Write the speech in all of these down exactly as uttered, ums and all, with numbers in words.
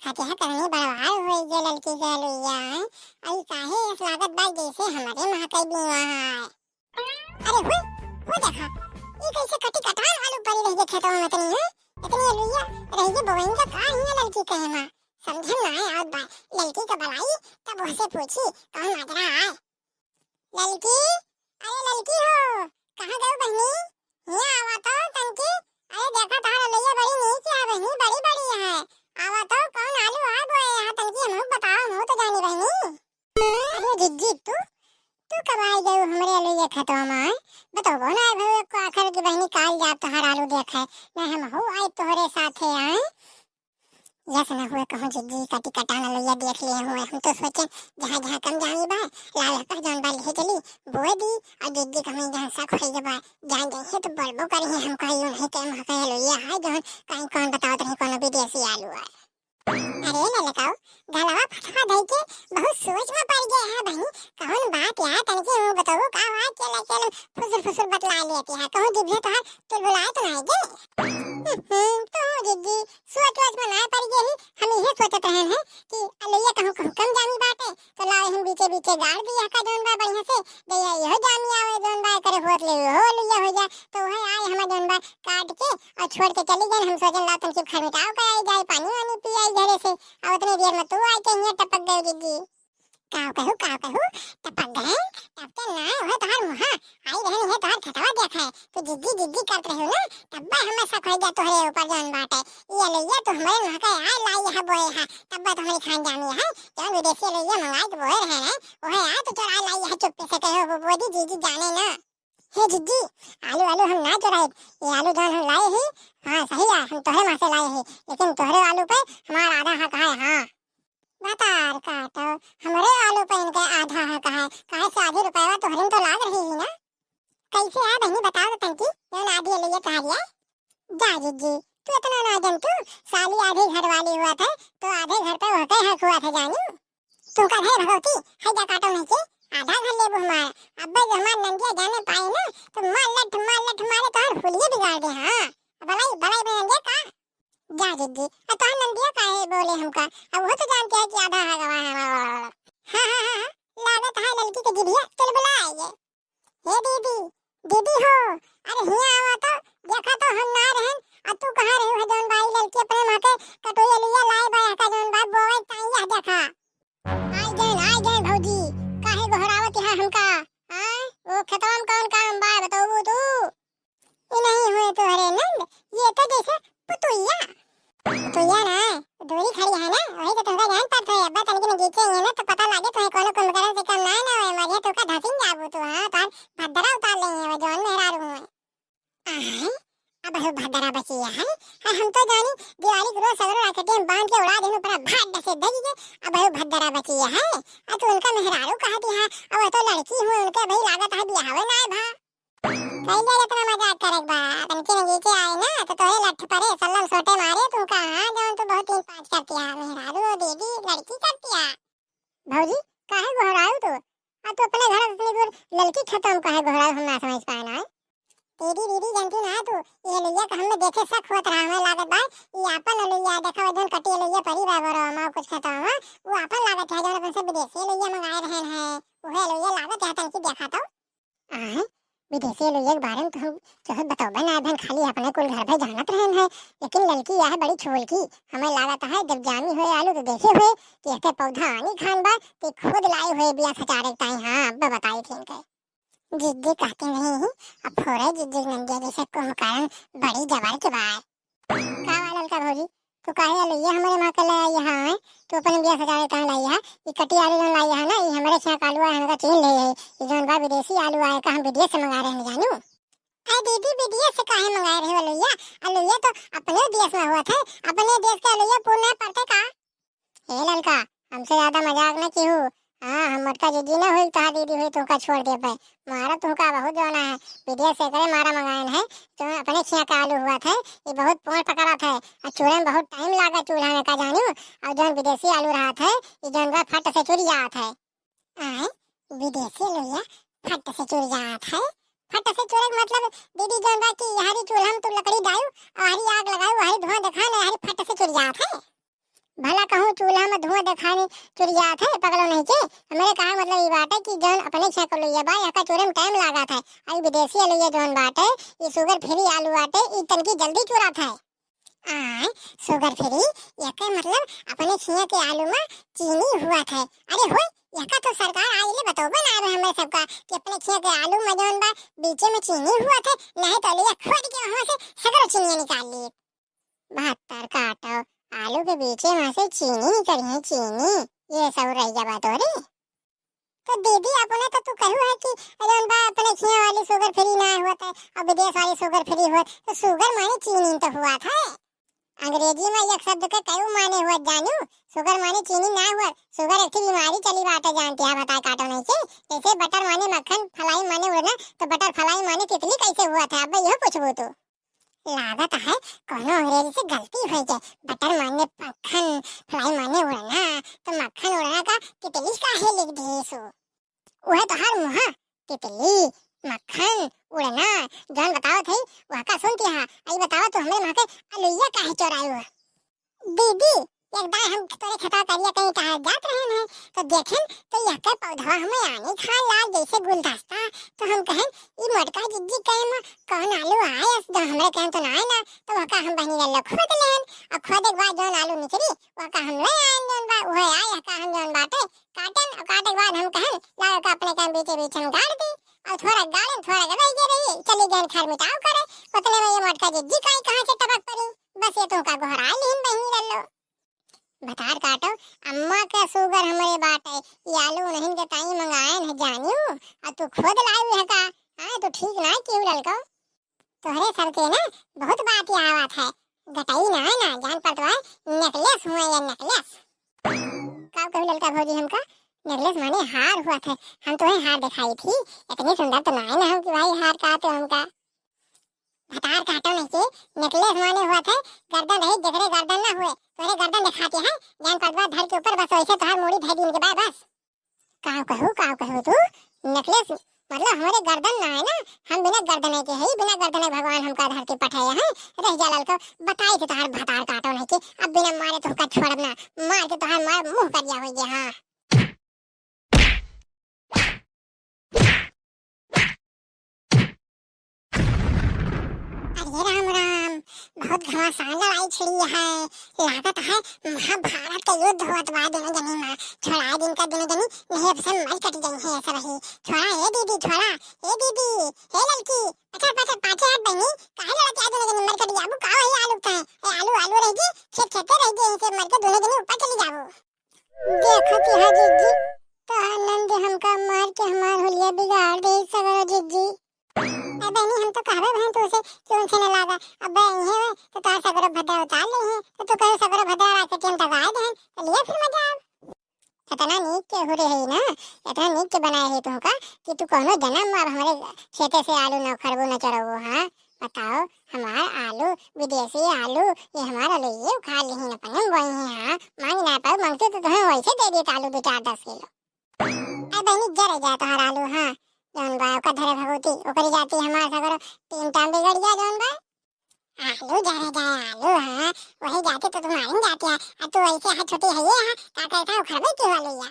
देखा तो है, कतनी बड़वार होइ गए ललकी के अलुइया, हैं? अई काहे अस लागत बा जैसे हमरे महकई बीवा है। अरे हुई, वो देखा, ई कैसे कटी कटान आलू परी रह गए खेतवा में इतनी, हैं? इतनी अलुइया रह गए बोइन का का हिया ललकी कहे माँ? समझे ना आए आवत बा, ललकी का बलाई, तब वहसे पूछी, कौन माजरा आए? ललकी, अरे ललकी हो, कहाँ गयो बहिनी? हिया आवा तो तनकी। अरे देखा तोहार अलुइया बड़ी नीक है बहिनी, बड़ी बड़ी है। आवा तो कौन आलू है बोए यहाँ तनकी, हमहू बताओ, हमहू तो जानी बहिनी। अरे जिज्जी तू, तू कब आई गयो हमरे अलुइया खेतवा में? बतौबो ना है भाई को आखिर की बहिनी काल जाब तोहार आलू देखे, ना हमहू आई तोहरे साथे आए। यस न हुए कहूँ जिज्जी, कटी कटान अलुइया देख लिए हुए। हम तो सोचे जहाँ जहाँ कम जामी बा, लाल का जौन बा ले चली, बोए दी, और जिज्जी कहीं जहाँ शक होई बा, जान जाइए तो बोलबो करी है, हम कही नहीं के हम कहे अलुइया है जौन कहीं कौन बताओ तो कौन विदेशी आलू है। अरे ललकाऊ, गलवा फथवा धई के बहुत सोच में पड़ गए है बहनी, कौन बात यार तनके मुँह बताओ का हुआ, केला केला फुसुर फुसुर बतला लेती है, कहूँ जिज्जी तोहार तुलबुलाए तो नहीं गे। हम्म, तो जिज्जी सोच वोच में ना पड़ गई, हम इहे सोचत रहन है कि अलुइया कहूँ कहूँ कम जामी बाटे, तो लाओ हम बीचे बीचे गाड़ दिया का जौन बा बढ़िया से, गैया इहो जामी आवे जौन बा करे होत ले हो अलुइया हो जा, तो वह आए हम जौन बा काट के और छोड़ के चली गए। हम सोचन लाओ तनकी खरमिटाव कराई जाए, पानी वानी पियाई घरे से, और उतने देर में तू आके हियाँ टपक गए जिज्जी। काव कहू, काव कहू, टपक गए, टपके ना, वह तोहार मुहा, आई रहन है तोहार खेतवा देखे, तू जिज्जी जिज्जी करत रही ना, तब्बे हमें शक होई गया तोहरे ऊपर जौन बाटे, ये अलुइया तू हमरे महके आए लाई यहाँ बोए है, तब्बे तो हमारी खान जानी है, जौन विदेशी अलुइया मंगाई के बोए रहे हैं, वह आए तो चोरा लाई यहाँ चुप्पे से कहे वो बोदी जिज्जी जाने ना। हे जिज्जी, आलू आलू हम ना चोराई, ये आलू जौन हम लाए ही, हाँ सही है, हम तोहरे माँ से लाए ही, लेकिन तोहरे आलू पे हमारा आधा हक है, हाँ। बतार काटो, हमरे आलू पे इनके आधा हक है, काहे से आधी रुपया तोहरे में तो लाग रही ही ना। कैसे है बहनी, बताओ तो तनकी, जौन आधी ले ये कहा दिया? जा जिज्जी, तू इतना ना जन तू, साली आधे घर वाली हुआ थे, तो आधे घर पे होते हक हुआ थे जानी। तू का है भगवती, है जा काटो नहीं के, आधा घर लेबू हमार। अब्बे जो हमार नंदिया जाने पाई ना, तो मार लठ, मार लठ मारे तोहर हुलिये बिगाड़ दे, हाँ। बलाई, बलाई बे नंदिया का? जा जिज्जी, आ तोहर नंदिया काहे बोले हमका? अब वो तो जानती है कि आधा है गवा है। हाँ, हाँ, हाँ, हाँ, लागत है ललकी के जिभिया तुलबुला आई है। हे दीदी, दीदी हो, अरे हियाँ आवा तो, देखा तो हम ना रहन, आ तू कहाँ रही हो जौन बा ई ललकी अपने माँ के कटोरी अलुइया लाए बा, का जौन बा बोवे ताई यह देखा। आई गए, आई गए भौजी, काहे गोहरावत यहाँ हमका? आय, वो खेतवा में कौन काम बा, बतौबू तू? ये नहीं हुए तोहरे नंद, ये तो जैसे पुतुइया। पुतुइया ना, दूरी खड़ी है ना, वही तो तुमका जान पड़त है। अब्बा तनिक नगीचे है ना, तो पता लागे तुम्हें कोनो कुंभकर्ण से कम ना है ना, वही मरिया तुमका धसिन जाबू तू, हाँ, तार भद्दरा उतार लेंगे वो जौन मेहरारू हुए। आय, अब हो भद्दरा बची है, हाँ, हम तो जानी दिवाली के रोज सगरो राकेटे में बांध के उड़ा देनु, पर भाट से दगी के, अब हो भद्दरा बची है, आ तू उनका मेहरारू कहा थी, हाँ, अब वो तो लड़की हुए, उनके भाई लागत है बियाहवे ना है भा। कई देर इतना मजाक करत बा? तनके नगीचे आए ना, तो तोहे लठ परे, सल्लम सोटे मारे तू का, हाँ, जौन तू बहुत तीन पाँच करती है, मेहरारू हो दीदी, लड़की करती है। भौजी, काहे गोहरायु तू? आ तू अपने घर इतनी दूर ललकी खेतम काहे गोहरायु, हम ना समझ पाए ना। दीदी, दीदी, जानती ना तू, ये लुइया का हमने देखे शक होत रहा, हमें लागत बा, ये आपन लुइया, देखा वो जौन कटी लुइया परी बा, बोरो, माँ कुछ खेतवा में, वो आपन लागत है, जौन अपन से विदेशी लुइया मंगाए रहन है, वह लुइया लागत है, तनकी देखा तो। आय, विदेशी लोग के बारे में तो हम केहू बतौबे ना अभन, खाली अपने कुल घर भर जानत रहन है, लेकिन ललकी यह बड़ी छोलकी, हमें लागत है जब जानी हुए आलू तो देखे हुए कि एके पौधा आनी खान बा, ते खुद लाई हुए बिया सचारे के ताई, हाँ, अब बताई थी इनके। जिज्जी कहती नहीं ही, अब फोरे जिज्जी नंदिया जैसे कुंभकर्ण बड़ी जबर के बा। का बा ललका भौजी, तू काहे अलुइया हमरे माँ के ले आई है, हैं? तू अपन बिया सजावे काहे लाई है? ई कटी आलू जौन लाई है ना, ई हमरे खिया कालू है, हमका चीन ले है। ई जौन बा विदेशी आलू आए का, हम विदेश से मंगा रहे हैं जानू। अरे दीदी, विदेश से काहे मंगाए रहे हो अलुइया? अलुइया तो अपने देश में हुआ थे, अपने देश के अलुइया पूर्ण पड़ते का? ए ललका, हमसे ज्यादा मजाक न कीहू। हाँ, हम मोटका जिज्जी न हुई, तोहार दीदी हुई, तुमका छोड़ देबे। मारा तुमका बहुत जोना है, विदेश से करे मारा मंगायन है, तुम अपने खिया का आलू हुआ थे, ये बहुत पोर पकड़ा थे, और चूल्हे में बहुत टाइम लागा चूल्हा में का जानू, और जौन विदेशी आलू रहा थे, ये जौन बा फट से चुर जात है। आए, विदेशी लोहिया फट से चुर जात है, फट से चुरे के मतलब दीदी जौन बा कि यहरी चूल्हा में तू लकड़ी डालू, और हरी आग लगाऊ, हरी धुआं देखा ना, हरी फट से चुर जात है। भला कहूँ चूल्हा में धुआं देखानी चुरियात है, पगलो नहीं के। हमरे कहा मतलब ई बाटे कि जौन अपने खेत के लोइया बा, यहका चूरे में टाइम लागत है। अउर विदेशी लोइया जौन बाटे, ई sugar free आलू बाटे, ई तनकी जल्दी चुरात है। आय, sugar free, यहका मतलब अपने खेत के आलू में चीनी हुआत है। अरे होय, यहका तो सरकार आज ले बतौबे ना आवे हमरे सबका कि अपने खेत के आलू में जौन बा, बीचे में चीनी हुआत है, नहीं तो लोइया खोद के वहाँ से सगरो चीनी निकाल ली। भतार काटो, आलू के बीचे में से चीनी निकली है, चीनी। ये सब रह गया बात हो रे। तो दीदी, अपने तो तू कहू है कि जौन बा अपने खिया वाली sugar free ना होत है और विदेश वाली sugar free होत, तो sugar माने चीनी तो हुआत है। अंग्रेजी में एक शब्द के कई माने हुआत जानू। Sugar माने चीनी ना हुआत, sugar एक ठे बीमारी चली बाटे जानती है, भतार काटो नहीं के। जैसे butter माने मक्खन, fly माने उड़ना, तो butterfly माने तितली कैसे हुआत है, अब यह पूछबू तू। लागत है कोनो अंग्रेजी से गलती होइ गए। Butter माने मक्खन, fly माने उड़ना, तो मक्खन उड़ना का तितली काहे लिख दिए सो? उहे तोहार मुहा, तितली, मक्खन, उड़ना, जौन बतावत है, वहका सुनती हा। आई बतावा, तू हमरे माँ के अलुइया काहे चोराई हुआ? दीदी, एक दाई हम तोरे खेतवा करिया कहीं टहल जात रहन है, तो देखेन तो यहके पौधवा हमें आनी खान लाग जैसे गुलदस्ता। तो हम कहेन, "ई मोटका जिज्जी कहे में कौन आलू आए, जो हमरे कहेन तो ना आए ना।" तो वहका हम बहिनी लल्लो खोद लेन, और खोदे के बाद जौन आलू निकली, वहका हम ले आएन, जौन बा, उहे आए, यहका हम जौन बाटे, काटेन, और काटे के बाद हम कहेन, "लाओ, का अपने कहेन बीचे बीच हम गाड़ दी।" और थोड़ा गाड़ेन, थोड़ा के रह गए रही, चली गए खर मिटाव करे, उतने में ये मोटका जिज्जी काई कहाँ से टपक पड़ी। बस ये तो का गोहराए लिहिन बहिनी लल्लो। भतार काटो, अम्मा के sugar हमरे बाटे, ये आलू उन्हन के ताई मंगाएन है जानियो, और तू खोद लायू है का? हाँ, तू ठीक ना क्यों ललको? तोहरे सबके ना बहुत बात आवत है, गटई ना है ना, जान पड़त है, necklace हुआ या necklace। का कहू ललका भौजी हमका? Necklace माने हार हुआ थे, हम तुम्हें हार दिखाई थी, इतनी सुंदर तो ना है ना हम कि भाई हार का तो हमका। भतार काटो नहीं के, necklace माने हुआ थे, गर्दन रही जगरे गर्दन ना हुए, तोहरे गर्दन दिखाती है, जान पड़वा धड़ के ऊपर बस वैसे तोहर मूड़ी धई दिन के बाद बस। का कहू, का कहू तू? Necklace मतलब हमारे गर्दन ना है ना, हम बिना गर्दन के है, बिना गर्दन के भगवान हमका धरती पठाया है। रह जा ललका, बताई थे तोहर भतार काटो नहीं के, अब बिना मारे तोहका छोड़ब ना, मार के तोहर मार मुंह करिया हो गया। हाँ। अरे राम राम, बहुत घमासान लड़ाई छिड़ी है, लागत है महाभारत का युद्ध होत बा दोनों जनी में। छोड़ा दिन का दोनों जनी, नहीं अब से मर कट गई है सब ही। छोड़ा ए दीदी, छोड़ा ए दीदी, हे ललकी, अच्छा पाछे पाछे हाथ बहनी, काहे लड़त है दोनों जनी? मर कट जाबू का? वही आलू का है, ए आलू आलू रह गई, खेत खेते रह गई, इसे मर के दोनों जनी ऊपर चली जाबू। देखत हा जिज्जी, तोहार नंद हमका मार के हमार होलिया बिगाड़ दे सगरो जिज्जी। ए बहनी, हम तो कहबे भैन तोसे कि उनसे न लागा। अब बे इहे हुए तो तोहार सगरो भद्रा उतार ले हैं, तो तू कहे सगरो भद्रा राखे के हम दबाए देहन, तो लिया फिर मजा आब। इतना नीक के हो रहे है ना, इतना नीक के बनाए है तुमका कि तू कौनो जन्म में अब हमारे खेते से आलू न उखड़बो न चोरबो। हाँ, बताओ, हमार आलू, विदेशी आलू, ये हमार आलू ये उखाड़ लिहिन, अपने में बोई हैं। हाँ, मांग ना पाओ, मांगते तो तुम्हें वैसे दे देत आलू दो चार दस किलो। ए बहनी, जरे जा तोहार आलू, हाँ, जौन बा ओकर धरे भगवती, ओकरी जाती हमार सगरो टीम टाम बिगड़ गया जौन बा। आलू जरे जा आलू, हाँ, वही जाती तो तुम्हारी जाती है, अब तू वैसे हाथ छोटी है ये, हाँ, का कहता है उखड़बे की वाली या?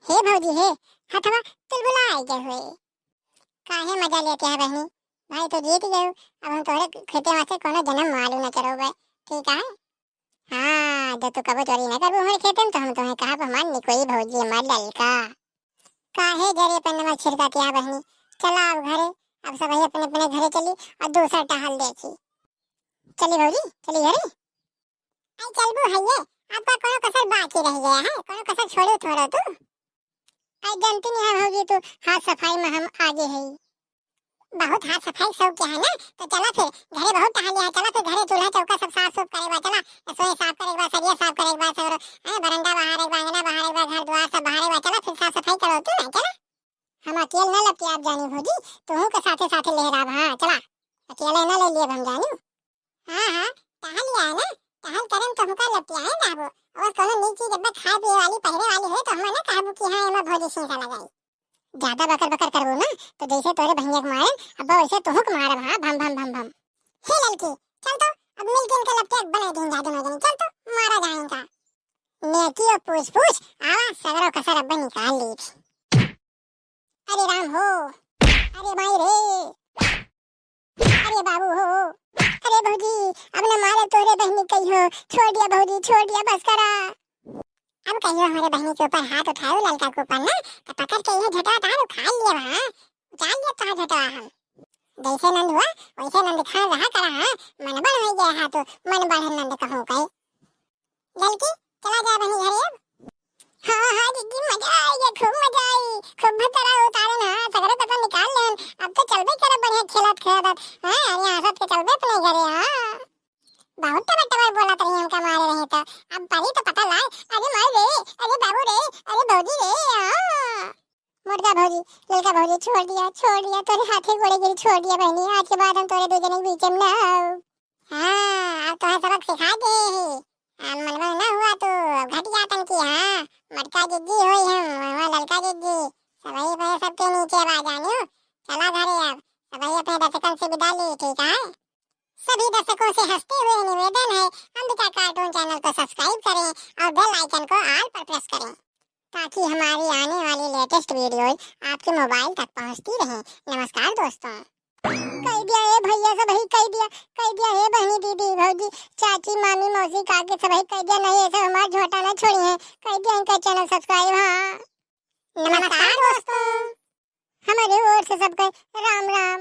हे भौजी हे, हथवा तुलबुला आई गए हुए। काहे मजा लेते हैं बहनी? भाई तो जीत गए, अब हम तोरे खेते में से कोनो जन्म में आलू न चरोबे, ठीक है? हाँ, जो तू कबो चोरी न करबू हमारे खेते में, तो हम तुम्हें कहा हमार निकोई भौजी, हमार ललका। काहे जरे पे नमक छिड़कत या बहनी? चला अब घरे, अब सब अपने अपने घरे चली और दूसरा टहल देखी। चली भौजी, चली घरे। आई चलबू है ये, आपका कोनो कसर बाकी रह गया है, कोनो कसर छोड़ू थोड़ो तू। आई जानती नहीं है भौजी, तू हाथ सफाई में हम आगे है। बहुत हाथ सफाई शौक के है ना, तो चला फिर घरे बहुत टहल लिया, चला फिर घरे चूल्हा चौका सब साफ सूफ करे बा, चला रसोई साफ करे बा, सरिया साफ करे बा, सगरो, हैं, बरंडा बहारे बा, अंगना बहारे बा, घर द्वार सब बहारे बा, चला फिर साफ सफाई करो तू ना, चला। हम अकेले ना लपटियाब जानी भौजी, तुहू के साथे साथे लेहराब, हाँ, चला, अकेले ना ले लियब हम जानी। हाँ, हाँ, टहल लिया है ना, टहल करम तो हमका लपटियाए जाबो। और कोनो नीक चीज अब खाए पिए वाली, पहिरे वाली है तो हम ना कहबो कि हाँ, एमा भौजी शीशा लगाई। ज्यादा बकर बकर करबो ना, तो जैसे तोरे भैया के मारन, अब वैसे तोहू के मारब, हाँ, भम भम भम भम। हे ललकी, चल तो, अब मिल के इनका लपटिया बनाए दिन जा दोनों जनी, चल तो, मारा जाए इनका। नेकी और पूछ पूछ, आवा सगरो कसर अब्बे निकाल ली थी। अरे राम हो, अरे माई रे, अरे बाबू हो, अरे भौजी, अब न मारे तोरे बहनी कहियो, छोड़ दिया भौजी, छोड़ दिया, बस करा। अब कहियो हमारे बहनी के ऊपर हाथ उठायो, ललका के ऊपर ना, तो पकड़ के यह झटवा तार उखाड़ लिए वहाँ, उखाड़ लिए तार झटवा हम। जैसे नंद हुआ, वैसे नंद खान रहा करा, हाँ, मन बढ़ हो गया है तो, मन बढ़ नंद कहूँ कहे। ललकी, चला जा बहनी घरे अब। हाँ, हाँ, दीदी, मजा आई गया, खूब मजा आई, खूब भतरा उतारे ना, सगरे कसर निकाल लेन, अब तो चलबे करब बढ़िया खेलत खेलत, हाँ, अरे हंसत के चलबे अपने घरे, हाँ। बहुत टबर टबर बोलत रही हमका मारे रही तो, अब परी तो पता लाग, अरे माई रे, अरे बाबू रे, अरे भौजी रे, हाँ। मोटका भौजी, ललका भौजी, छोड़ दिया, छोड़ दिया, तोरे हाथे गोड़े गिरी, छोड़ दिया बहनी, आज के बाद हम तोरे दो जने के बीच में ना आओ। हाँ, अब तोहे सबक सिखा दे ही। अब मनवा ना हुआ तो अब घट जातन की, हाँ, मोटका जिज्जी होई हम, वहाँ ललका जिज्जी, सबही पे सबके नीचे बा जानियो। चला घरे अब, सबही अपने दर्शकन से विदा ली, ठीक है? सभी दर्शकों से हंसते हुए निवेदन है, अंबिका cartoon channel को subscribe करें और bell icon को all पर press करें, ताकि हमारी आने वाली latest video आपके mobile तक पहुंचती रहे। नमस्कार दोस्तों। कह दिया ए भैया, सबही कह दिया, कह दिया ए बहनी, दीदी, भौजी, चाची, मामी, मौसी, काकी, सबही कह दिया, नहीं ऐसे हमार झोटा ना छोड़ी है, कह दिया इनका channel subscribe। हाँ, नमस्कार दोस्तों, हमारे ओर से सबके राम राम।